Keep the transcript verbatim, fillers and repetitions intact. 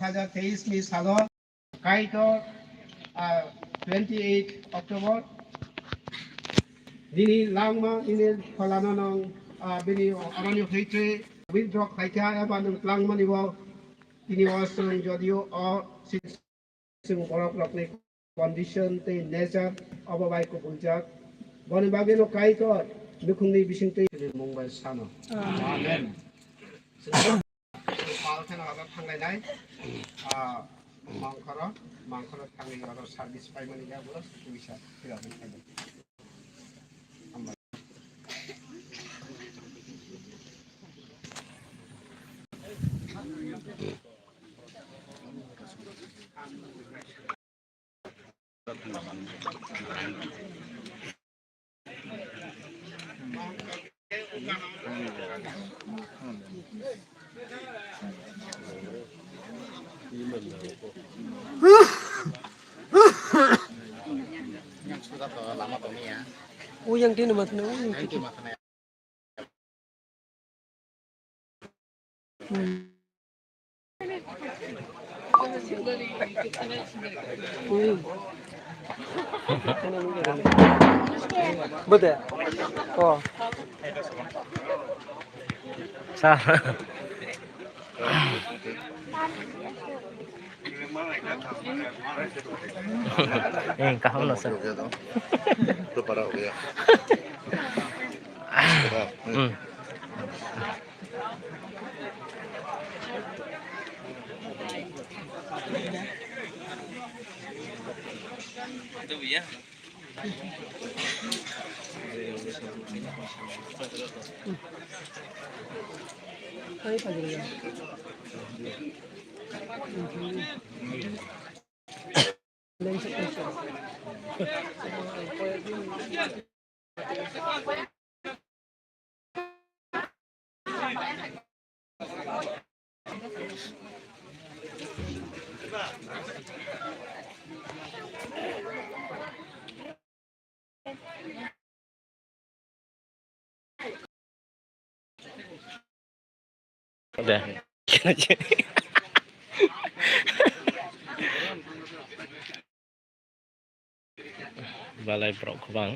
hajar teis ni salo Kaitor, ah, twenty eight October, nini langma, nini pholano nwng, ah, bini amani hwitwi withdraw khaikha eba nwng langmani bo tini o chwng jodio o chwng borok rokni condition tei nature obo bai kubuljak. Boni bagwino Kaitor nukhungni bisingtwi mung bai sano. Amen. Pal kheno aro thanglainai, ah, mangkhoro, mangkhoro thangwi aro service paimani ya bo puisa phirogwi khainai. Uyang tini matna, uyang tini. Bode. Oh. Sa. Eh, kaham no sa. Hmm. De. Balai borok kwbang.